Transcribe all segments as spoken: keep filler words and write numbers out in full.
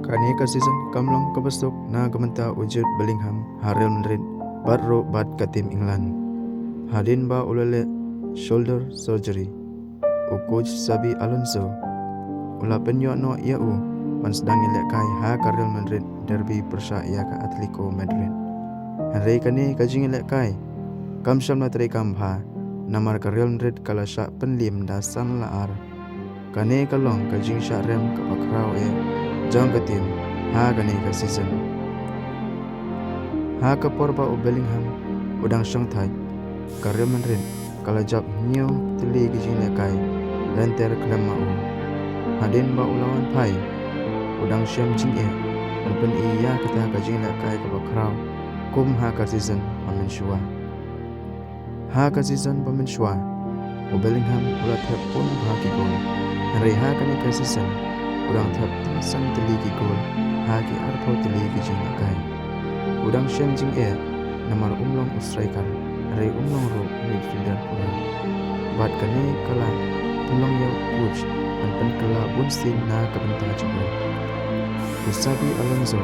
Kane ka season kam long kaba suk na ka bynta u Jude Bellingham ha Real Madrid bad ruh bad ka team England. Hadien ba u la leh shoulder surgery, u coach Xabi Alonso u la pynïoh noh ïa u ban sdang ïalehkai ha ka Real Madrid derby pyrshah ïa ka Atletico Madrid. Hynrei kane ka jingïalehkai kam shym la treikam bha, namar ka Real Madrid ka la shah pynliem da san la ar. Kane ka long ka jingshah rem kaba khraw eh jong ka team ha kane ka season. Ha ka por ba u Bellingham u dang shong thait, ka Real Madrid ka la jop hynñiew tylli ki jingïalehkai lynter khlem ma u. Hadien ba u la wan phai, u dang shem jingeh ban pyni ïa kata ka jingïalehkai kaba khraw kum ha ka season ba mynshuwa. Ha ka season ba mynshuwa, u Bellingham u la thep bun bha ki gol. Hynrei ha kane ka season u dang thep tang san tylli ki gol ha ki arphew tylli ki jingïalehkai. U dang shem jingeh namar um long u striker, hynrei um long ruh midfielder pura. Bad kane ka la pynlong ïa u coach ban pynkylla bunsien na ka bynta jong u. U Xabi Alonso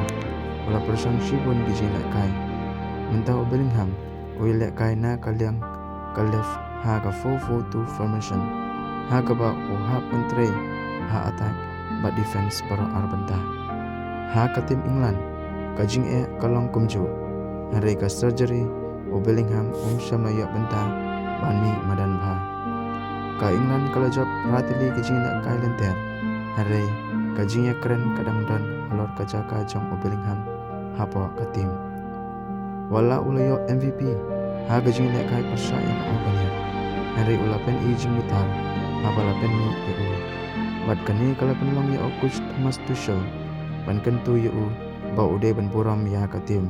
u la pyrshang shibun ki jingïalehkai. Mynta u Bellingham u ïalehkai na ka liang ka left ha ka four four two formation, ha kaba u hap ban trei ha attack bad defense baroh ar bynta. Ha ka team England ka jingeh ka long kumjuh, hynrei ka surgery u Bellingham um shym la ïoh bynta ban mih madan bha. Ka England ka la jop phra tylli ki jingïalehkai lynter, hynrei ka jingïakren ka dang don halor ka jaka jong u Bellingham hapoh ka team. Wat la u la ïoh M V P ha ka jingïalehkai pyrshah ïa ka Albania, hynrei u la pyni jingbitar haba la pynmih ïa u. Bad kane ka la pynlong ïa u coach Thomas Tuchel ban kyntu ïa u ba u dei ban burom ïa ka team.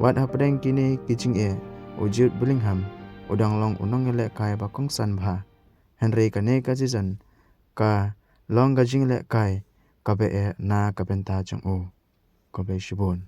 Wat hapdeng kine ki jingeh, u Jude Bellingham u dang long u nongïalehkai ba kongsan bha. Hynrei kane ka season ka long ka jingïalehkai kaba eh na ka bynta jong u. Khublei shibun.